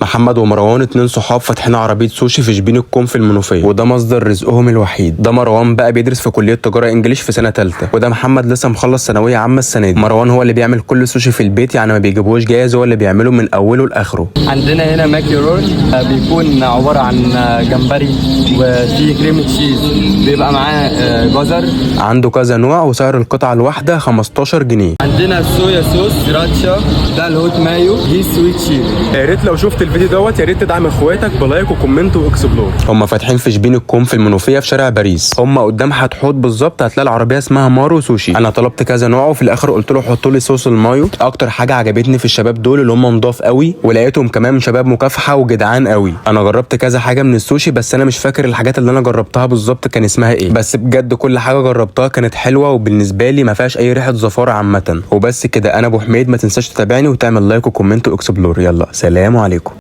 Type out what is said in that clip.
محمد ومروان اتنين صحاب فاتحين عربية سوشي في شبين الكوم في المنوفية، وده مصدر رزقهم الوحيد. ده مروان بقى بيدرس في كليه تجارة English في سنة ثالثة، وده محمد لسه مخلص ثانوية عامة السنة دي. مروان هو اللي بيعمل كل السوشي في البيت، يعني ما بيجيبوش جاهز، هو اللي بيعمله من اوله لاخره. عندنا هنا ماكي roll، بيكون عبارة عن جمبري وفي cream cheese، بيبقى معاه جزر. عنده كذا نوع، وسعر القطعة الواحدة 15 جنيه. عندنا soya sauce sriracha، ده ال hot mayo، دي sweet chili. يا ريت لو شفت الفيديو دوت يا ريت تدعم اخواتك ب like و comment و explore. هم فاتحين في شبين الكوم في المنوفية في شارع باريس، هم قدام حتحوت بالظبط. هتلاقي العربية اسمها مارو سوشي. انا طلبت كذا نوع وفي الاخر قلت له حطوا لي صوص ال mayo. اكتر حاجة عجبتني في الشباب دول اللي هم نضاف قوي، ولقيتهم كمان شباب مكافحة وجدعان قوي. انا جربت كذا حاجة من السوشي، بس انا مش فاكر الحاجات اللي انا جربتها بالظبط كان اسمها ايه، بس بجد كل حاجة جربتها كانت حلوه، وبالنسبة لي ما فيهاش اي ريحه زفاره عامه. وبس كده، انا ابو حميد، ما تنساش تتابعني وتعمل like و comment و explore. يلا سلام عليكم.